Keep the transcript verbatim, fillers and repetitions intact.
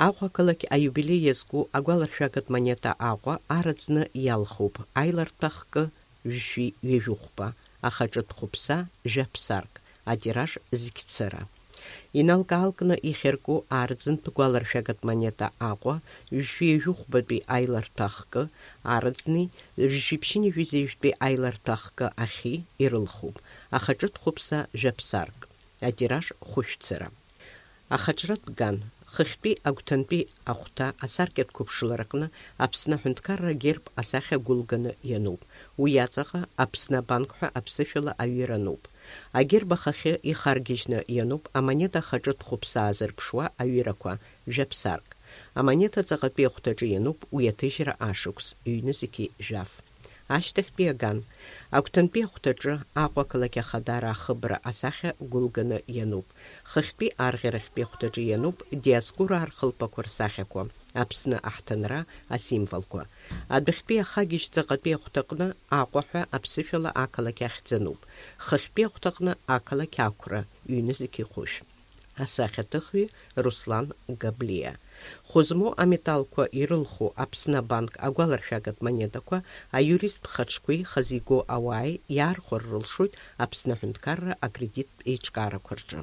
Аҟәа ақалақь аиубилеи иазку агәаларшәагатә монета Аҟәа араӡны иалхуп, аилартәа хкы, жәшәи ҩажәи хәба, ахаҿытә хәыԥса, жәаԥсарк, атираж зқьцыра. Иналкаалкны ихьарку араӡынтә гәаларшәагатә монета Аҟәа, жәшәи ҩажәи хәбатәи аилартәа хкы, араӡни, жәшәи ԥшьынҩажәи жәаҩытәи аилартәа хкы ахьи ирылхуп, ахаҿытә хәыԥса, жәаԥсарк, атираж хәышәцыра. Ахаҿратә ган, хыхьтәи агәҭантәи ахәҭа асаркьатә қәыԥшылараҟны Аԥсны аҳәынҭқарра агерб асахьа гәылганы иануп. Уи аҵаҟа Аԥсны абанк ҳәа аԥсышәала аҩыра ануп. Агерб ахахьы ихаргьежьны иануп амонета ахаҿытә хәыԥса аазырԥшуа аҩырақәа, жәаԥсарк. Амонета ҵаҟатәи ахәҭаҿы иануп уи аҭыжьра ашықәс, ҩнызқьи жәаф. Ашьҭахьтәи аган. Агәҭантәи ахәҭаҿы Аҟәа ақалақь Ахадара ахыбра асахьа гәылганы иануп. Хыхьтәи арӷьарахьтәи ахәҭаҿы иануп Диоскураа рхылԥақәа рсахьақәа, Аԥсны аҳҭынра асимволқәа. Адәахьтәи ахагьежь ҵаҟатәи ахәҭаҟны Аҟәа ҳәа аԥсышәала ақалақь ахьӡ ануп. Хыхьтәи ахәҭаҟны ақалақь ақәра, ҩнызқьи хәышә. Асахьаҭыхҩы Руслан Габлиа. Хәы змоу аметалқәа ирылху Аԥсны абанк агәаларшәагатә монетақәа аиуристтә хаҿқәеи хазы игоу ауааи иаархәар рылшоит Аԥсны аҳәынҭқарра акредиттә еиҿкаарақәа рҿы.